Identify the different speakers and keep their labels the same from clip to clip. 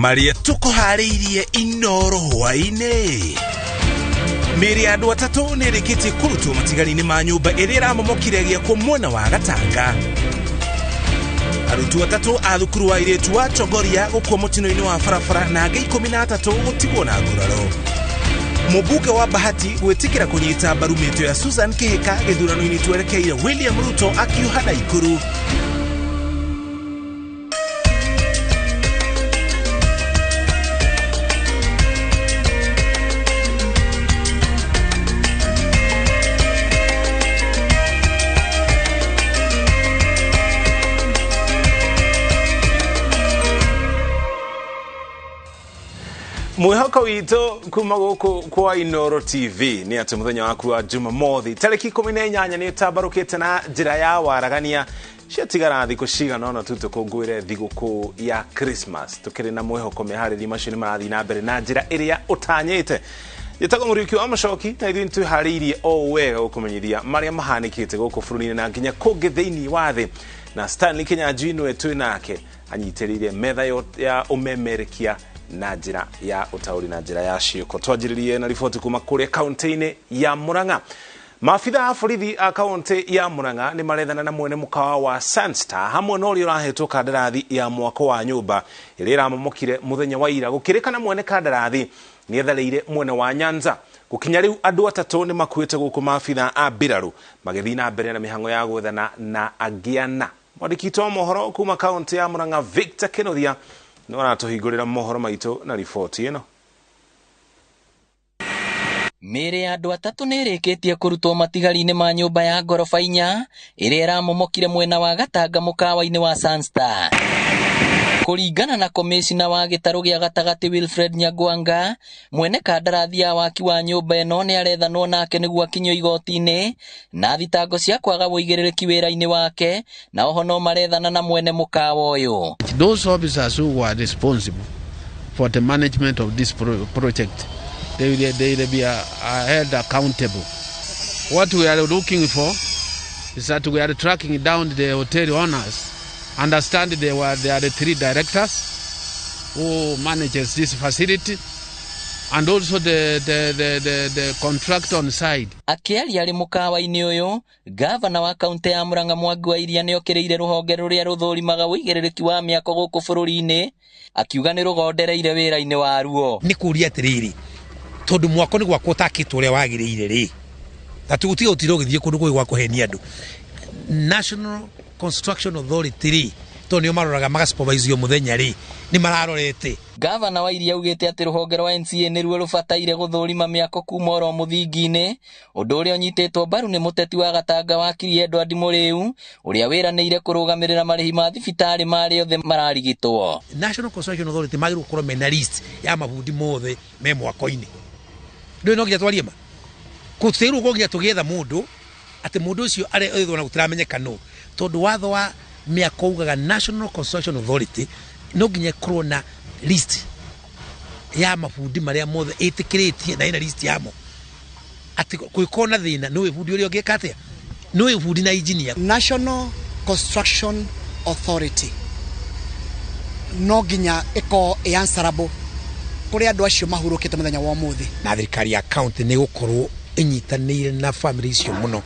Speaker 1: Marĩa tũkũharĩirie Inoro hwaĩ-inĩ. Mĩĩrĩ ya andũ atatũ nĩ ĩrĩkĩtie kũrutwo matigari-inĩ ma nyũmba ĩrĩa ĩramomokire ĩgĩakwo mwena wa Gatanga. Arutwo atatũ a thukuru wa airĩtu wa Chogoria gũkua mũtino-inĩ wa barabara na angĩ 13 gũtigwo na nguraro. Mũmbunge wa Bahati gwĩtĩkĩra kũnyita mbaru mĩtũ ya Susan Kihika gĩthurano-inĩ twerekeire William Ruto akiuha Naikuru. Mwĩhoko witũ kuma gũkũ kwa Inoro TV nĩ atĩ mũthenya waku wa Jumamothi tarĩki 18 nĩ ũtambarũkĩte na njĩra ya waragania. Ciatigara thikũ cigana ũna tu tũkũngũĩre thigũkũ ya Christmas. Tũkĩrĩ na mwĩhoko meharĩria macio nĩ marathiĩ na mbere na njĩra ĩrĩa ũtanyĩte. Njĩtagwo Mũriũki wa Mũcoki na ithuĩ nĩtwĩharĩirie o wega gũkũmenyithia marĩa mahanĩkĩte gũkũ bũrũri-inĩ na nginya kũngĩ thĩinĩ wa thĩ. Na Stanley Kinyanjui nĩwe twĩ nake anyitĩrĩire metha ya ũmemerekia na njĩra ya ũtaũri na njĩra ya ciĩko. Twanjĩrĩrie na riboti kuma kũrĩa kaũntĩ-inĩ ya Murang'a. Maabitha a borithi a kaũntĩ ya Murang'a nĩ marethana na mwene mũkawa wa Sunstar hamwe na ũrĩa ũrahetwo kandarathi ya mwako wa nyũmba ĩrĩa ĩramomokire mũthenya wa ira. Gũkĩrĩkana mwene kandarathi nĩ etharĩire mwena wa Nyanza. Gũkinya rĩu andũ atatũ nĩ makuĩte gũkũ maabitha a mbirarũ magĩthiĩ na mbere na mĩhang'o ya gwethana na angĩ ana. Mwandĩki witũ wa mohoro kuma kaũntĩ ya Murang'a Victor Kĩnuthia nĩ aratũhingũrĩra mohoro maitũ na riboti ĩno.
Speaker 2: Mĩĩrĩ ya andũ atatũ nĩ ĩrĩkĩtie kũrutwo matigari-inĩ ma nyũmba ya ngoroba inya ĩrĩa ĩramomokire mwena wa Gatanga mũkawa-inĩ wa Sunstar. Kũringana na komĩcina wa gĩtarũ gĩa gatagatĩ Wilfred Nyagwanga, mwene kandarathi ya waki wa nyũmba ĩno nĩ arethanwo nake nĩguo akinyio igoti-inĩ na thitango cia kwaga ũigĩrĩrĩki wĩra-inĩ wake, na oho no marethana na mwene mũkawa ũyũ.
Speaker 3: Those officers who were responsible for the management of this project, they will be held accountable. What we are looking for is that we are tracking down the hotel owners. Understand they are the three directors who manages this facility and also the contractor on site.
Speaker 2: Akĩaria arĩ mũkawa-inĩ ũyũ, gavana wa kaũntĩ ya Murang'a Mwangi wa Iria nĩokĩrĩire rũhonge rũrĩa rũthũrimaga ũigĩrĩrĩki wa mĩako gũkũ bũrũri-inĩ, akiuga nĩ rũgondereire wĩra-inĩ waruo.
Speaker 4: Nĩ kũũria atĩrĩrĩ, tondũ mwako nĩ gwakwo ũtakĩtwo ũrĩa wagĩrĩire rĩ, na tũgũtiga gũtinda ũgĩthiĩ kũndũ kũngĩ gwa kũhenia andũ. National Construction Authority rĩ, tondũ nĩo maroraga magasupervise o mũthenya rĩ, nĩ mararorete.
Speaker 2: Gavana wa Iria augĩte atĩ rũhonge rwa NCA nĩruo rũbataire gũthũrima mĩako kuma oro mũthingi-inĩ, ũndũ ũrĩa ũnyitĩtwo mbaru nĩ mũteti wa Gatanga wakiri Edward Mũrĩu, ũrĩa wĩranĩire kũrũgamĩrĩra marĩhi ma thibitarĩ ma arĩa othe mararigitwo.
Speaker 4: National Construction Authority magĩrĩirwo gũkorwo mena list ya mabundi mothe me mwako-inĩ. Ndũĩ no nginya twarie ma? Gũtirĩ gũkorwo nginya tũgĩetha mũndũ atĩ mũndũ ũcio arĩa na gũtiramenyeka nũ, tondũ watho wa mĩako ugaga National Construction Authority no nginya ĩkorwo na list ya mabundi marĩa mothe ĩtĩkĩrĩtie na ĩna list yamo, atĩ kũngĩkorwo na thĩna nĩũĩ bundi ũrĩa ũngĩka atĩa, nĩũĩ bundi na engineer.
Speaker 5: National Construction Authority no nginya ĩkorwo ĩ answerable kũrĩ andũ acio mahurũkĩte mũthenya wa ũmũthĩ.
Speaker 4: Na thirikari ya county nĩ gũkorwo ĩnyitanĩire na family icio mũno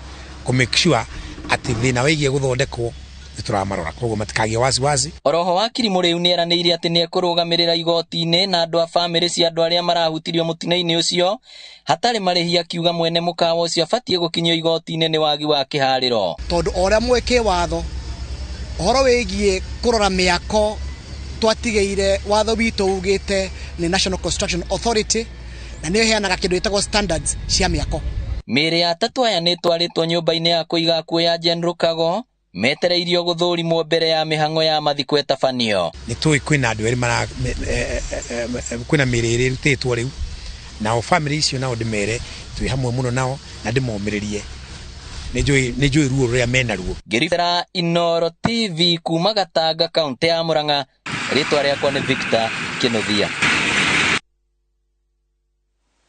Speaker 4: kũ make sure atĩ thĩna wĩgiĩ gũthondekwo nĩ tũramarora, koguo matikagĩe wasiwasi.
Speaker 2: Oroho wakiri Mũrĩu nĩ eranĩire atĩ nĩ ekũrũgamĩrĩra igoti-inĩ na andũ a famĩlĩ cia andũ arĩa marahutirio mũtino-inĩ ũcio hatarĩ marĩhi, akiuga mwene mũkawa ũcio abatiĩ gũkinyio igoti-inĩ nĩ wagi wa kĩharĩro.
Speaker 5: Tondũ o ũrĩa mũĩ kĩwatho ũhoro wĩgiĩ kũrora mĩako twatigĩire watho witũ ugĩte nĩ National Construction Authority, na nĩyo ĩheanaga kĩndũ gĩtagwo standards cia mĩako.
Speaker 2: Mĩĩrĩ ya atatũ aya nĩ ĩtwarĩtwo nyũmba-inĩ ya kũiga akuũ ya General Kago, metereirio gũthũrimwo mbere ya mĩhang'o ya mathiko ĩtabanio.
Speaker 4: Nĩ tũĩ kwĩna andũ erĩ kwĩna mĩĩrĩ ĩrĩ ĩrutĩtwo rĩu, nao famĩlĩ icio nao ndĩmere twĩ hamwe mũno nao na ndĩmomĩrĩrie. Nĩ njũĩ ruo rũrĩa menaruo.
Speaker 2: Ngĩribĩra Inoro TV kuma Gatanga, kaũntĩ ya Murang'a, rĩtwa rĩakwa nĩ Victor Kĩnuthia.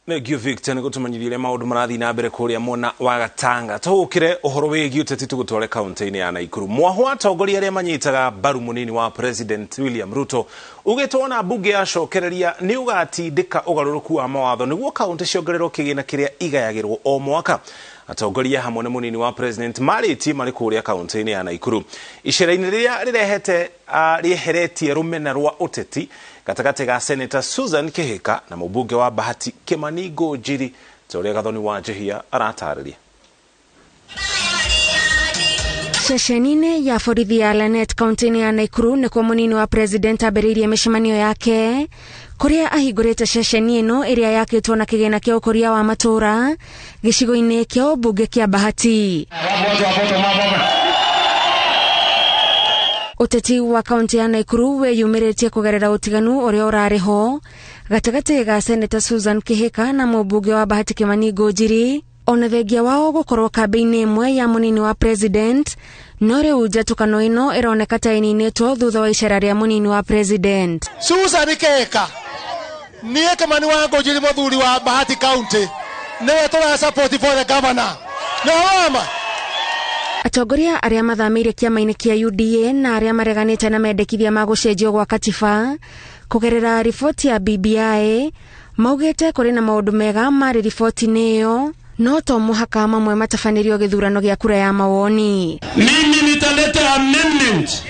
Speaker 1: Thank you Victor nä gå tå menyithia å rä a maå ndå marathiä na mbere kå rä a mwena wa Gatanga. Tũhũkĩre ũhoro wĩgiĩ ũteti tũgũtware kaunti-inĩ ya Naikuru. Mwahũ wa atongoria arĩa manyitaga mbaru mũnini wa President William Ruto ugĩtwo ona mbunge yacokereria nĩ ũgatindĩka ũgarũrũku wa mawatho nĩguo kaunti ciongererwo kĩgĩna kĩrĩa igayagĩrwo o mwaka. Atongoria hamwe na mũnini wa President marĩtie marĩ kũrĩa kaunti-inĩ ya Naikuru icera-inĩ rĩrĩa rĩrehete rĩeheretie rũmena rwa ũteti gatagatĩ ga Senator Susan Kihika na mũmbunge wa Bahati Kimani Ngunjiri ta ũrĩa Gathoni wa Njihia aratarĩria.
Speaker 6: Ceceni-inĩ ya borithi ya Lanet kaunti-inĩ ya Naikuru nĩkuo mũnini wa President ambĩrĩirie mĩcemanio yake kũrĩa ahingũrĩte ceceni ĩno ĩrĩa yakĩtwo na kĩgĩna kĩa ũkũria wa matũũra gĩcigo-inĩ kĩa ũmbunge kĩa Bahati. Ũteti wa kaunti ya Naikuru wĩyumĩrĩtie kũgerera ũtiganu ũrĩa ũrarĩ ho gatagatĩ ga Senator Susan Kihika na mũmbunge wa Bahati Kimani Ngunjiri ona thengia wao gũkorwo kambĩ-inĩ ĩmwe ya mũnini wa President, no rĩu njatũkano ĩno ĩroneka ta ĩninĩtwo thutha wa icera rĩa mũnini wa President.
Speaker 7: Susan Kihika niĩ Kimani wa Ngunjiri mũthuri wa Bahati County nĩwe tũra support for the governor. Nĩ wama.
Speaker 6: Atongoria arĩa mathamĩire kĩama-inĩ kĩa UDA na arĩa mareganĩte na mendekithia ma gũcenjio gwa katiba kũgerera riboti ya BBI maugĩte kũrĩ na maũndũ mega marĩ riboti-inĩ ĩyo no to mũhaka mamwe matabanĩrio gĩthurano gĩa kura ya mawoni.
Speaker 8: Mimi nitaleta amendment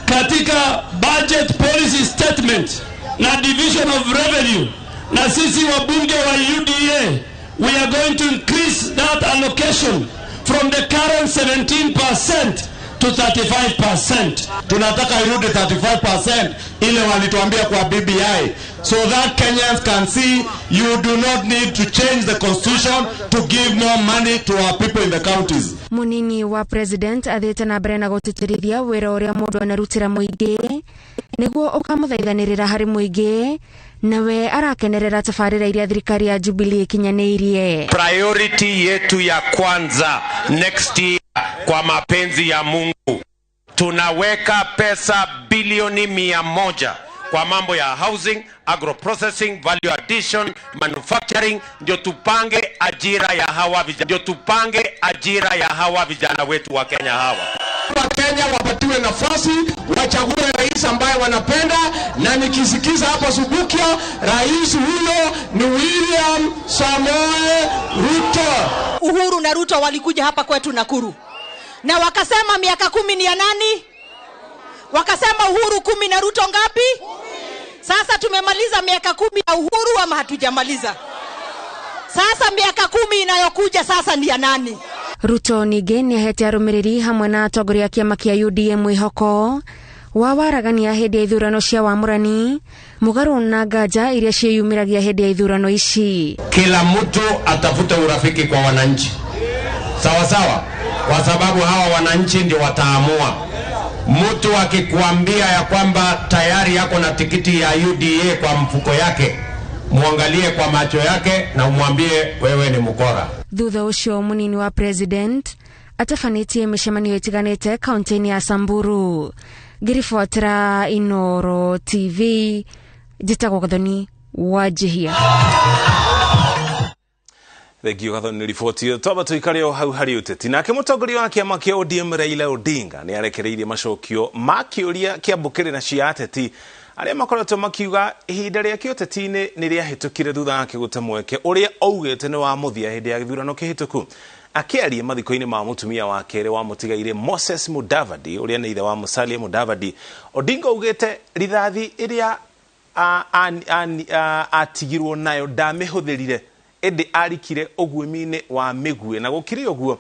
Speaker 8: katika budget policy statement na division of revenue, na sisi wabunge wa UDA we are going to increase that allocation from the current 17% to 35%.
Speaker 7: Tunataka irudi 35% ile walituambia kwa BBI, so that Kenyans can see you do not need to change the constitution to give more money to our people in the counties.
Speaker 6: Munini wa President athiĩte na mbere na gũtĩtĩrithia wĩra ũrĩa mũndũ anarutĩra mũingĩ nĩguo ũkamũthaithanĩrĩra harĩ mũingĩ, nawe arakenerera tabarĩra iria thirikari ya Jubilee ikinyanĩirie.
Speaker 9: Priority yetu ya kwanza next year, kwa mapenzi ya Mungu, tunaweka pesa bilioni 100 kwa mambo ya housing, agro-processing, value addition, manufacturing, ndio tupange ajira ya hawa vijana, ndio tupange ajira ya hawa vijana wetu wa Kenya hawa.
Speaker 7: Wakenya wapatiwe nafasi wachague rais ambaye wanapenda, na nikisikiza hapa Subukia, rais huyo ni William Samoei Ruto.
Speaker 10: Uhuru na Ruto walikuja hapa kwetu Nakuru na wakasema miaka 10 ni ya nani? Wakasema Uhuru 10 na Ruto ngapi? Sasa tumemaliza miaka 10 ya Uhuru ama hatujamaliza? Sasa miaka 10 inayokuja sasa ni ya nani?
Speaker 6: Ruto ningĩ nĩahete arũmĩrĩri hamwe na atongoria a kĩama kĩa UDA mwĩhoko wa waragania hĩndĩ ya ithurano cia wamũrani mũgarũ na nganja iria ciĩyumĩragia hĩndĩ ya ithurano ici.
Speaker 9: Kila mtu atafute urafiki kwa wananchi, sawa sawa, kwa sababu hawa wananchi ndio wataamua. Mtu akikuambia ya kwamba tayari yako na tikiti ya UDA kwa mfuko yake, muangalie kwa macho yake na umwambie wewe ni mkora.
Speaker 6: Thutha ũcio mũnini wa President atabanĩtie mĩcemanio ĩtiganĩte kaunti-inĩ ya Samburu. Ngĩribotera Inooro TV, njĩtagwo Gathoni wa Njihia.
Speaker 1: Thengio Gathoni nĩ riboti ĩyo. Twamba tũikare o hau harĩ ũteti. Nake mũtongoria wa kĩama kĩa ODM Raila Odinga nĩ arekereirie macokio ma kĩũria kĩa mbũkĩrĩra cia ateti arĩa makoretwo makiuga ihinda rĩake ũteti-inĩ nĩ rĩahĩtũkire thutha wake gũte mweke ũrĩa augĩte nĩ wa mũthia hĩndĩ ya gĩthurano kĩhĩtũku. Akĩaria mathiko-inĩ ma mũtumia wa kerĩ wa mũtigairĩ Moses Mudavadi ũrĩa nĩ ithe wa Musalia Mudavadi, Odinga augĩte rithathi ĩrĩa atigirwo nayo ndamĩhũthĩrire ĩndĩ arikire ũguĩmi-inĩ wa mĩguĩ, na gũkĩrĩ ũguo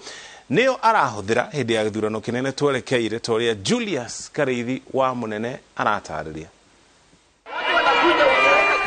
Speaker 1: nĩyo arahũthĩra hĩndĩ ya gĩthurano kĩnene twerekeire ta ũrĩa Julius Karĩithi wa Mũnene aratarĩria.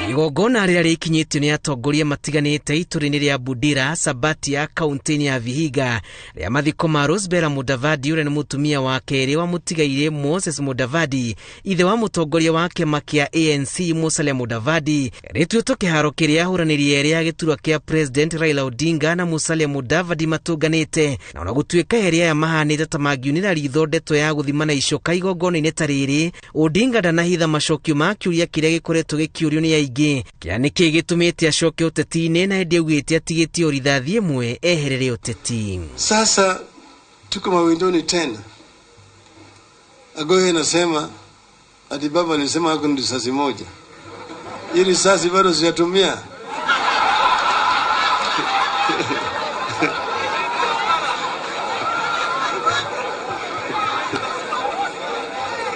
Speaker 2: Igongona rĩrĩa rĩkinyĩtio nĩ atongoria matiganĩte itũra-inĩ rĩa Budira Sabatia kaunti-inĩ ya Vihiga rĩa mathiko ma Rosebella Mudavadi ũrĩa nĩ mũtumia wa kerĩ wa mũtigairĩ Moses Mudavadi, ithe wa mũtongoria wa kĩama kĩa ANC Musalia Mudavadi, rĩtuĩtwo kĩharo kĩrĩa ahũranĩri erĩ a gĩturwa kĩa President Raila Odinga na Musalia Mudavadi matũnganĩte, na ona gũtuĩka erĩ aya mahanĩte ta mangiunĩra ritho ndeto ya gũthima na icoka igongona-inĩ ta rĩrĩ, Odinga ndanahitha macokio ma kĩũria kĩrĩa gĩkoretwo gĩkĩũrio nĩ
Speaker 11: aingĩ kĩa nĩkĩ gĩtũmĩte acoke ũteti-inĩ na hĩndĩ augĩte atigĩtie o rithathi ĩmwe eherere ũteti.
Speaker 12: Sasa tuko mawindoni tena. Agoye anasema ati baba alisema ako ni risasi moja. Hii risasi bado sijatumia.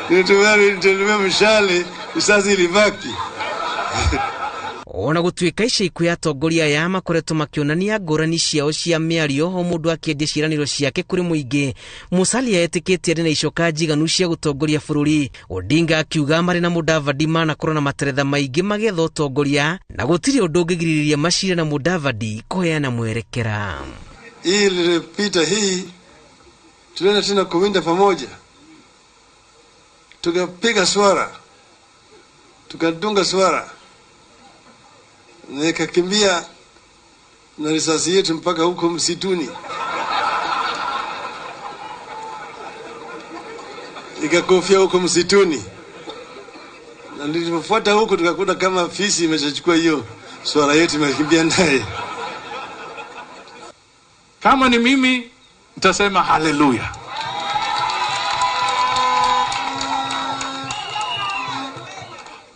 Speaker 12: Nilitumia mshale, risasi ilibaki.
Speaker 11: Ona gũtuĩka ica ikuhĩ atongoria aya makoretwo makĩonania ngũrani ciao cia mĩario o mũndũ akĩendia ciĩranĩro ciake kũrĩ mũingĩ, Musalia etĩkĩtie arĩ na icoka njiganu cia gũtongoria bũrũri. Odinga akiuga marĩ na Mudavadi manakorwo na materetha maingĩ magĩetha ũtongoria na gũtirĩ ũndũ ũngĩgirĩrĩria Maciria na Mudavadi kũheana mwerekera.
Speaker 12: Hii iliyopita hii tulienda tena kuwinda pamoja, tukapiga swara, tukadunga swara, nikakimbia na risasi yetu mpaka huko msituni, ikakofia huko msituni, na nilipofuata huko tukakuta kama fisi imeshachukua hiyo swara yetu, imekimbia naye.
Speaker 13: Kama ni mimi nitasema haleluya.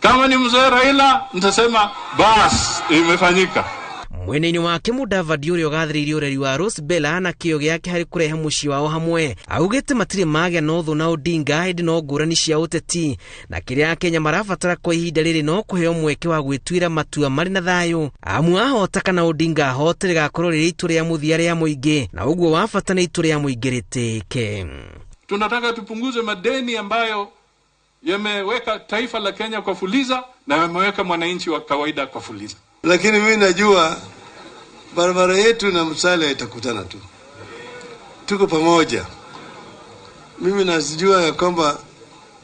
Speaker 13: Kama ni mzee Raila nitasema bas imefanyika.
Speaker 11: Mwena-inĩ wake Mudavadi ũrĩa ũgathĩrĩirie ũreri wa Rose Bella na kĩo gĩake harĩ kũrehe mũciĩ wao hamwe augĩte matirĩ magĩa na ũthũ na Odinga ĩndĩ no ngũrani cia ũteti na kĩrĩa Akenya marabatara kwa ihinda rĩrĩ no kũheo mweke wa gwĩtuĩra matua marĩ na thayũ amu ahota kana Odinga ahote rĩgakorwo rĩrĩ itua rĩa mũthia rĩa mũingĩ na ũguo wa bata nĩ itua rĩa mũingĩ rĩtĩĩke.
Speaker 13: Tunataka tupunguze madeni ambayo yameweka taifa la Kenya kwa fuliza na yameweka mwananchi wa kawaida kwa fuliza.
Speaker 12: Lakini mimi najua barabara yetu na Musalia itakutana tu, tuko pamoja. Mimi najua ya kwamba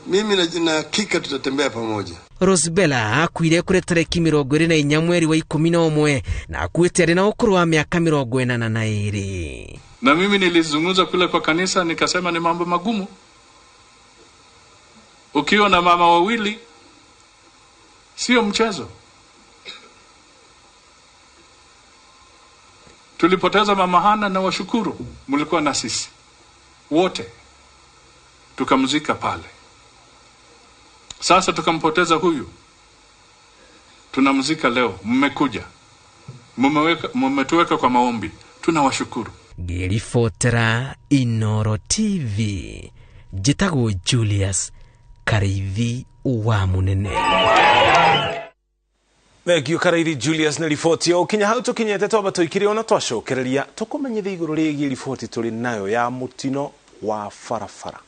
Speaker 12: mimi na hakika tutatembea pamoja.
Speaker 11: Rosebella akuire kũrĩ tarĩki 24 mweri wa 11 na akuĩte arĩ na ũkũrũ wa mĩaka 82.
Speaker 13: Na mimi nilizungumza kule kwa kanisa nikasema ni mambo magumu ukiwa na mama wawili, sio mchezo. Tulipoteza mama Hana na washukuru mlikuwa na sisi wote, tukamzika pale. Sasa tukampoteza huyu, tunamzika leo. Mmekuja, mmetuweka kwa maombi, tunawashukuru.
Speaker 11: Ngĩribotera Inoro TV, njĩtagwo Julius Kariithi wa Munene.
Speaker 1: Thank you Karaithi Julius na riboti o kinya hau tukinyete twamba tuikire ona twacokereria tukumenyithia iguru rĩgiĩ riboti tũrĩ nayo ya mũtino wa barabara.